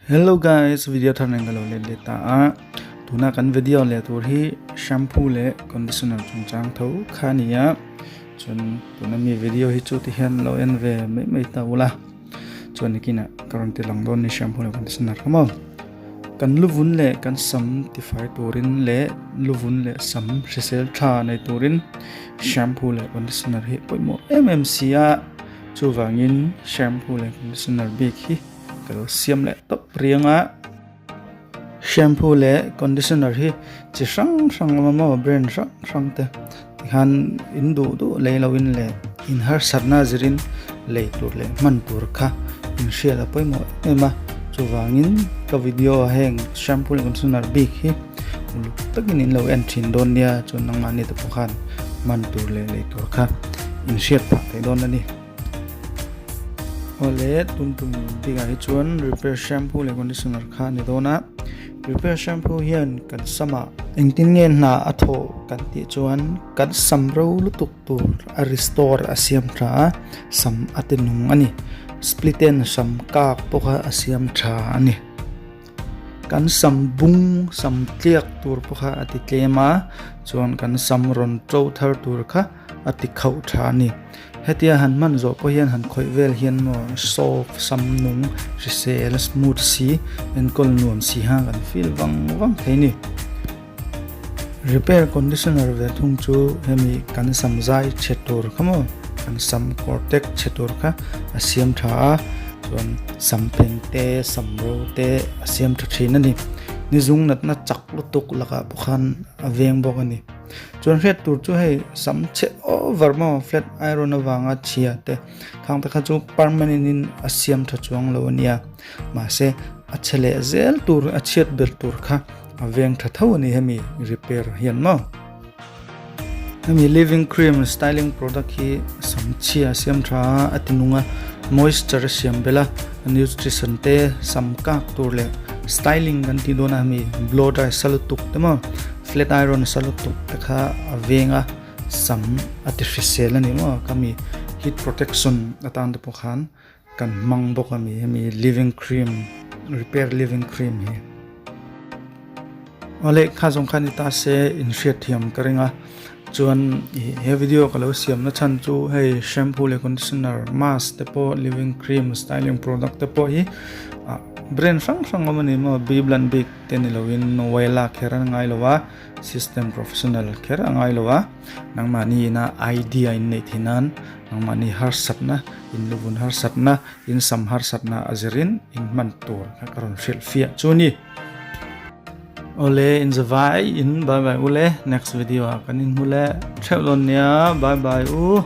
Hello guys, video thar nen ka lo let leh ta a. Tuna kan video leh tur hi shampoo leh conditioner chungchang tho kha a ni a. Chuan tuna mi video hi chu ti hian lo en ve mai mai ta ula. Chuan nikinah ka rawn ti lang dawn ni shampoo leh conditioner kha maw. Kan luvun leh kan sam tifai turin leh luvun leh sam hrisel tha nei turin shampoo leh conditioner hi pawimawh em em si a. Chuvangin shampoo leh conditioner bik hi ka lo siam leh tawp riang a. Shampoo leh conditioner hi chi hrang hrang awm a maw brand hrang hrang te tikhan in duh duh lei lo in leh in harsatna zirin lei tur leh hman tur kha in hriat a pawimawh em em a chuvangin ka video ah heng shampoo leh conditioner bik hi uluk takin in lo en thin dawn nia chuan nangmahni te pawh khan hman tur leh lei tur kha in hriat phah thei dawn a ni. Awle tun tum bikah hi chuan repair shampoo leh conditioner kha a ni dawn a repair shampoo hian kan samah engtin nge hna a thawh kan tih chuan kan sam ro lutuk tur a restore a siam tha a sam a ti nung a ni split en sam kak pawh kha a siam tha a ni. Kan sam bung sam tliak tur pawh kha a ti tlem a chuan kan sam rawn to thar tur kha a ti khauh tha a ni. Hetia han hman zawh pawh hian han khawih vel hian maw soft sam nung hrisel smooth si enkawl nuam si ha kan feel vang vang thei a ni. Repair conditioner ve thung chu hemi kan sam zai chhe tur kha maw kan sam kawr tek chhe tur kha a siam tha a chuan sam pheng te sam ro te a siam tha thin a ni. Ni zung natna chak lutuk lakah pawh khan a veng bawk a ni. Chuan hriat tur chu hei sam chhe over maw flat iron avanga chhia te khang te kha chu permanent in a siam tha chuang lo a nia mahse a chhe leh zel tur a chhiat ber tur kha a veng tha tho a ni hemi repair hian maw. Hemi living cream styling product hi sam chhia siam tha a a ti nung a moisture a siam belh a nutrition te sam kak tur leh styling kan tih dawn a hemi blow dry sa lutuk te maw flat iron sa lutuk te kha a veng a sam a ti hrisel a ni maw khami heat protection atan te pawh khan kan hmang bawk a ni hemi living cream repair living cream hi awle kha zawng kha ni ta se in hriat thiam ka ring a chuan he video ka lo siam na chhan chu hei shampoo leh conditioner mask te pawh living cream styling product te pawh hi ah brand hrang hrang awm a ni maw biblan bik te ni lovin wella kher a ngai lo a system professional kher a ngai lo a nangmahni ina idea in neih theih nan nangmahni harsatna in luvun harsatna in sam harsatna a zirin in hman tur kha ka rawn hrilh fiah chu a ni. Awle in zavai in bye bye ule next video ah kan inhmu leh theuh dawn nia bye bye u.